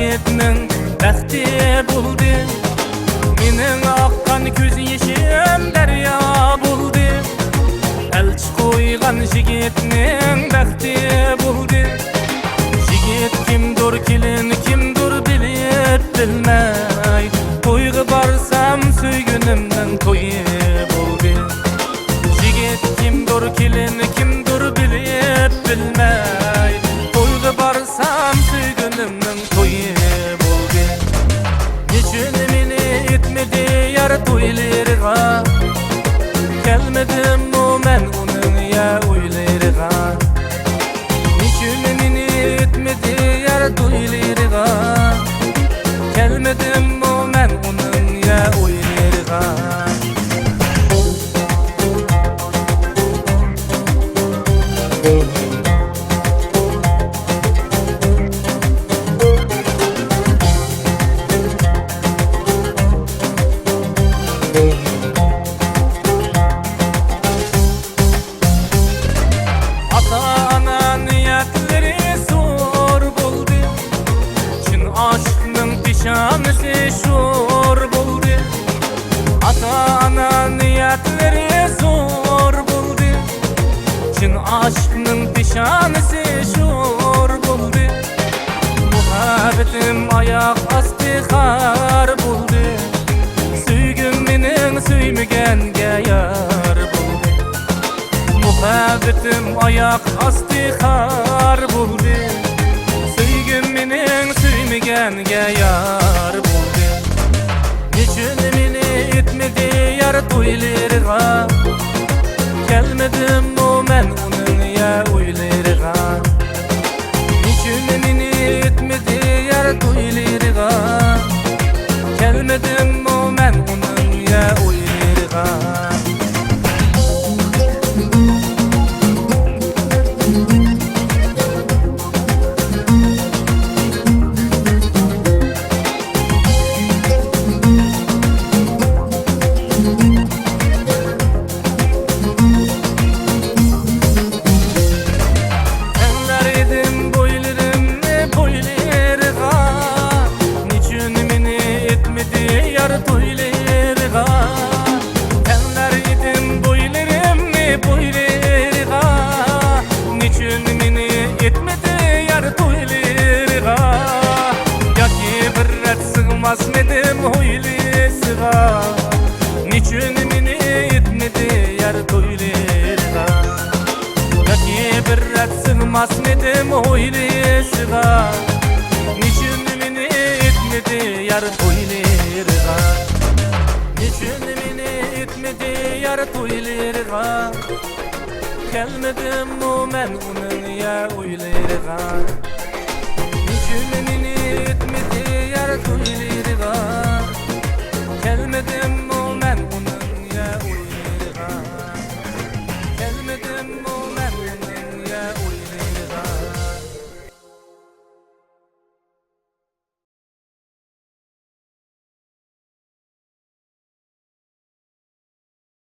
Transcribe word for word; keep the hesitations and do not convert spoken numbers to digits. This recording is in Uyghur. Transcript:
يىگىتنىڭ بەختى بولدى. مېنىڭ ئاققان كۆز يېشىم دەريا بولدى. ئەلچى قويغان يىگىتنىڭ بەختى بولدى. يىگىت كىمدۇر، كېلىن كىمدۇر بىلىپ بىلمەي، تويغا بارسام سۆيگۈنۈمنىڭ تويى بولدى. يىگىت كىمدۇر، كېلىن كىمدۇر بىلىپ بىلمەي، تويغا بارسام سۆيگۈنۈمنىڭ تويى بولدى. نېچۈن مېنى ئېيتمىدى يار تويلىرىغا؟ كەلمىدىممۇ مەن ئۇنىڭ يا ئۆيلىرىغا؟ نېچۈن مېنى ئېيتمىدى يار تويلىرىغا؟ كەلمىدىممۇ مەن ئۇنىڭ يا ئۆيلىرىغا؟ ئاتا-ئانا نىيەتلىرى زور بولدى. چىن ئاشىقنىڭ پېشانىسى شور بولدى. ئاتا-ئانا نىيەتلىرى زور بولدى. چىن ئاشىقنىڭ پېشانىسى شور بولدى. مۇھەببىتىم ئاياق ئاستى خار بولدى. سۆيگۈم مېنىڭ سۆيمىگەنگە يار بولدى. مۇھەببىتىم ئاياق ئاستى خار بولدى. سۆيگۈم مېنىڭ سۆيمىگەنگە يار بولدى. نېچۈن مېنى ئېيتمىدى يار تويلىرىغا؟ كەلمىدىممۇ مەن ئۇنىڭ يا ئۆيلىرىغا؟ نېچۈن مېنى ئېيتمىدى يار تويلىرىغا؟ كەلمىدىممۇ مەن ئۇنىڭ يا ئۆيلىرىغا؟ تەڭلەر ئىدىم بويلىرىمنى بويلىرىغا، نېچۈن مېنى ئېيتمىدى يار تويلىرىغا؟ تەڭلەر ئىدىم بويلىرىمنى بويلىرىغا، نېچۈن مېنى ئېيتمىدى يار تويلىرىغا؟ ياكى بىر رەت سىغماسمىدىم ھويلىسىغا؟ نېچۈن مېنى ئېيتمىدى يار تويلىرىغا؟ ياكى بىر رەت سىغماسمىدىم ھويلىسىغا؟ نېچۈن مېنى ئېيتمىدى يار تويلىرىغا؟ نېچۈن مېنى ئېيتمىدى يار تويلىرىغا؟ كەلمىدىممۇ مەن ئۇنىڭ يا ئۆيلىرىغا؟ نېچۈن مېنى